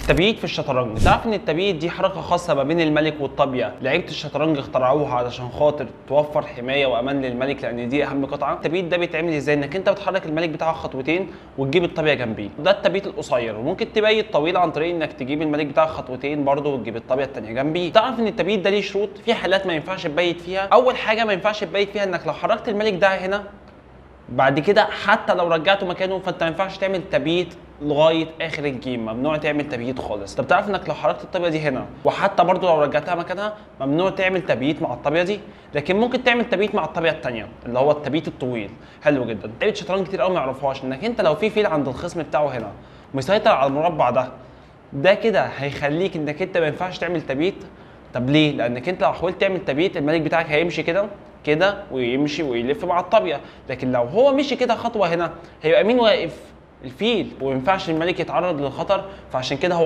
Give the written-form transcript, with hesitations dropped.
التبييت في الشطرنج. تعرف ان التبييت دي حركة خاصة ما بين الملك والطابيه، لعيبة الشطرنج اخترعوها علشان خاطر توفر حماية وامان للملك، لان دي اهم قطعه. التبييت ده بيتعمل ازاي؟ انك انت بتحرك الملك بتاعك خطوتين وتجيب الطابيه جنبيه، ده التبييت القصير. وممكن تبيت طويل عن طريق انك تجيب الملك بتاعك خطوتين برده وتجيب الطابيه الثانية جنبيه. تعرف ان التبييت ده ليه شروط؟ في حالات ما ينفعش تبيت فيها. اول حاجة ما ينفعش تبيت فيها انك لو حركت الملك ده هنا بعد كده حتى لو رجعته مكانه فانت ما ينفعش تعمل تبييت لغاية اخر ال game، ممنوع تعمل تبييت خالص. طب تعرف انك لو حركت الطابيه دي هنا وحتى برضو لو رجعتها مكانها ممنوع تعمل تبييت مع الطابيه دي، لكن ممكن تعمل تبييت مع الطابيه الثانية اللي هو التبييت الطويل. حلو جدا. لعيبة شطرنج كتير قوي ما يعرفوهاش انك انت لو في فيل عند الخصم بتاعه هنا مسيطر على المربع ده، ده كده هيخليك انك انت ما ينفعش تعمل تبييت. طب ليه؟ لانك انت لو حاولت تعمل تبييت الملك بتاعك هيمشي كده كده ويمشي ويلف مع الطابيه، لكن لو هو مشي كده خطوة هنا هيبقى مين واقف؟ الفيل، وما ينفعش الملك يتعرض للخطر، فعشان كده هو